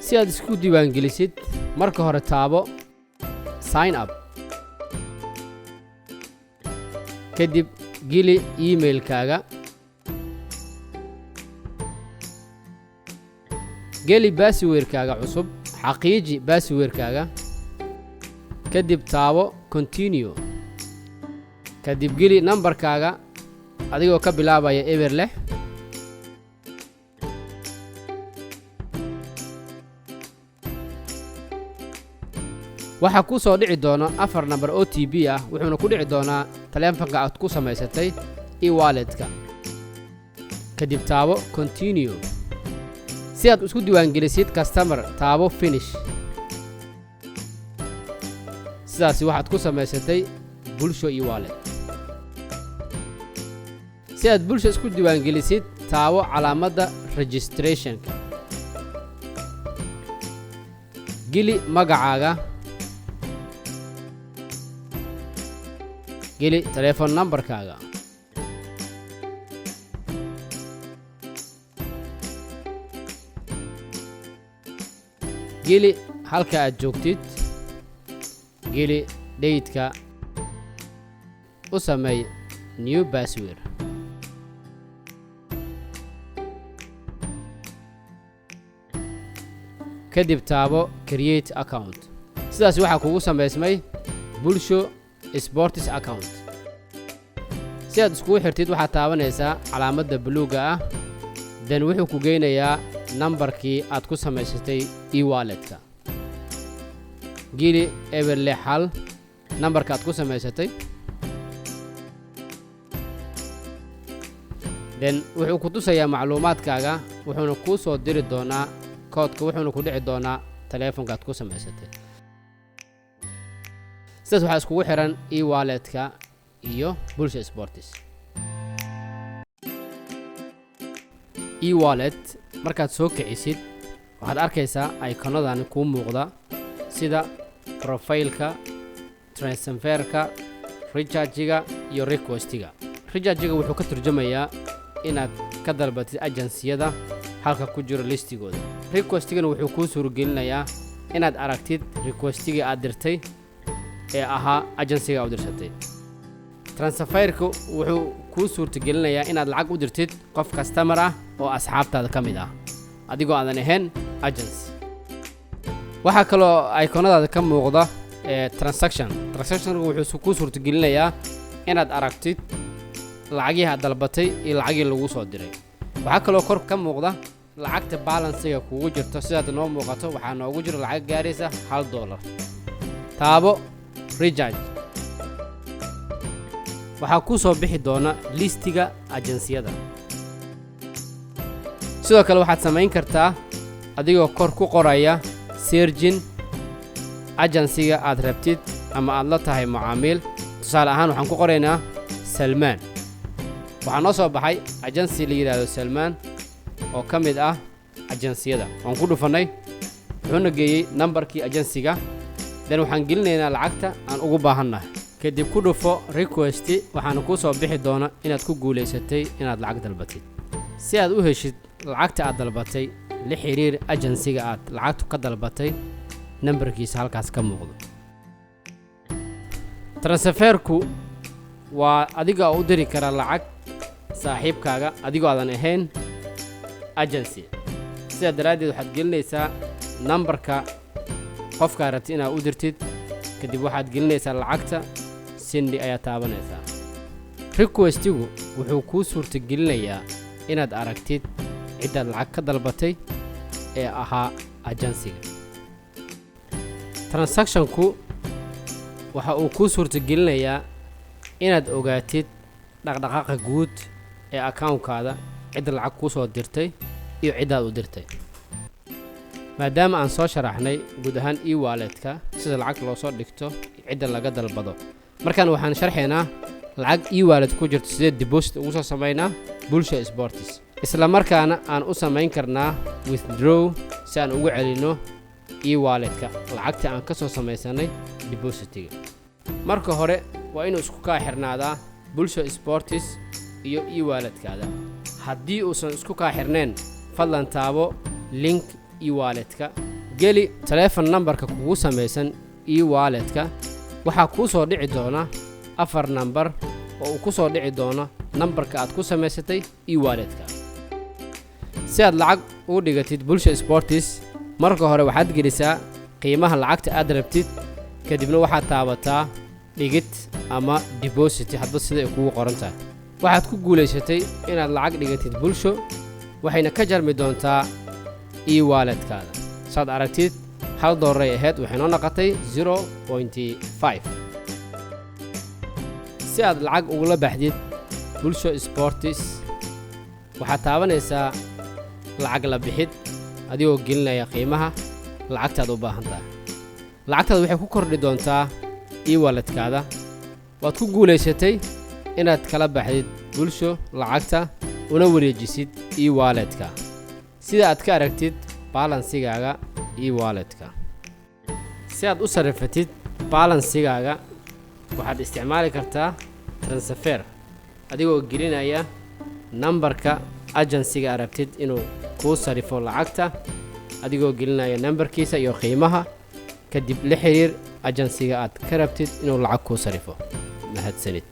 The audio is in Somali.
Si aad isku diiwaangelisid, marka hore taabo "Sign up", kadib geli emailkaaga, geli passwordkaaga cusub, xaqiiji passwordkaaga, kadib taabo "Continue". Kadib geli nambarkaaga adigoo ka bilaabaya 06. Waxaa kuu soo dhici doona afar nambar OTP ah, wuxuuna ku dhici doonaa taleefanka aad ku samaysatay e-walletka. Kadib taabo "Continue". Si aad isku diiwaangelisid customer, taabo "Finish". Sidaasi waxaad ku samaysatay Bulsho e-wallet. Si aad Bulsho isku diiwaangelisid, taabo calaamadda registrationka, geli magacaaga, geli telefon nambarkaaga, geli halka aad joogtid, geli dateka, u sameey new password. Kadib taabo "Create account". Sidaas waxaa kugu samaysmay Bulsho Sports account. Si aad iskugu xirtid, waxaad taabanaysaa calaamadda buluugga ah, then wuxuu ku geynayaa nambarkii aad ku samaysatay e-walletka. Geli 061 nambarka aad ku samaysatay, then wuxuu ku tusayaa macluumaadkaaga, wuxuuna kuu soo diri doonaa koodka, wuxuuna ku dhici doonaa taleefonka aad ku samaysatay. Sidaas waxaa iskugu xiran e-walletka iyo Bulsha Sports e-wallet. Markaad soo kicisid, waxaad arkaysaa iconadan kuu muuqda, sida profileka, transferka, rechargiga iyo requestiga. Rechargiga wuxuu ka turjumayaa inaad ka dalbatid agenciyada halka ku jiro listigooda. Requestigana wuxuu kuu suuragelinayaa inaad aragtid requestigii aad dirtay ee ahaa agencyga u dirsatay. Transferku wuxuu kuu suurtagelinayaa inaad lacag u dirtid qof customer ah oo asxaabtaada ka mid ah, adigoo aadan ahayn agency. Waxaa kaloo iconadaada ka muuqda ee transaction. Transactionku wuxuu kuu suurtagelinayaa inaad aragtid lacagihii aad dalbatay iyo lacagihii lagu soo diray. Waxaa kaloo kor ka muuqda lacagta balanceiga kugu jirto. Sidaad noo muuqato, waxaa noogu jiro lacag gaaraysa $1. Taabo "Recharge". Waxaa kuu soo bixi doona listiga agenciyada. Sidoo kale waxaad samayn kartaa adigoo kor ku qoraya searching agencyga aad rabtid ama aad la tahay macaamiil. Tusaale ahaan, waxaan ku qoraynaa Salmaan. Waxaa noo soo baxay agency la yidhaahdo Salmaan oo ka mid ah agenciyada. Waan ku dhufannay, wuxuuna geeyey nambarkii agencyga. Then waxaan gelinaynaa lacagta aan ugu baahannahay, kadib ku dhufo "Request". Waxaana kuu soo bixi doona inaad ku guulaysatay inaad lacag dalbatid. Si aad u heshid lacagta aad dalbatay, la xiriir agencyga aad lacagtu ka dalbatay, nambarkiisa halkaas ka muuqdo. Transferku waa adiga oo u diri kara lacag saaxiibkaaga adigoo aadan ahayn agency. Sidaa daraaddeed waxaad gelinaysaa nambarka qofkaa rabtid inaad u dirtid, kadib waxaad gelinaysaa lacagta, "Send" ayaa taabanaysaa. Requestigu wuxuu kuu suurtagelinayaa inaad aragtid ciddaad lacag ka dalbatay ee ahaa agencyga. Transactionku waxa uu kuu suurtagelinayaa inaad ogaatid dhaqdhaqaaqa guud ee accountkaada, cidda lacag kuu soo dirtay iyo ciddaad u dirtay. Maadaama aan soo sharaxnay guud ahaan e-walletka, sida lacag loo soo dhigto, cidda laga dalbado, markaan waxaan sharxaynaa lacag e-wallet ku jirto sidee deposit ugu soo samaynaa Bulsha Sports, isla markaana aan u samayn karnaa withdraw si aan ugu celinno e-walletka lacagta aan ka soo samaysanay depositiga. Marka hore waa inuu isku kaa xirnaadaa Bulsha Sports iyo e-walletkaada. Haddii uusan isku kaa xirnayn, fadlan taabo "Link e-walletka". Geli taleefon nambarka kugu samaysan e-walletka. Waxaa kuu soo dhici doona afar nambar oo uu ku soo dhici doono nambarka aad ku samaysatay e-walletka. Si aad lacag ugu dhigatid Bulsha Sports, marka hore waxaad gelisaa qiimaha lacagta aad rabtid, kadibna waxaad taabataa dhigid ama deposit, hadba sida ay kugu qoran tahay. Waxaad ku guulaysatay inaad lacag dhigatid Bulsho, waxayna ka jarmi doontaa e-walletkaada. Saad aragtid, $1 ay ahayd, waxay noo noqotay 0.5. Si aad lacag ugula baxdid Bulsho Sports, waxaad taabanaysaa lacag la bixid adigoo gelinaya qiimaha lacagtaad u baahan tahay. Lacagtaada waxay ku kordhi doontaa e-walletkaada. Waad ku guulaysatay inaad kala baxdid Bulsho lacagta una wareejisid e-walletka, sida aad ka aragtid balance-igaaga e-walletka. Si aad u sarrifatid balance-igaaga, waxaad isticmaali kartaa transfer adigoo gelinaya nambarka agency-ga aad rabtid inuu kuu sarifo lacagta, adigoo gelinaya nambarkiisa iyo qiimaha. Kadib la xiriir agency-ga aad ka rabtid inuu lacag kuu sarifo. Mahadsanid.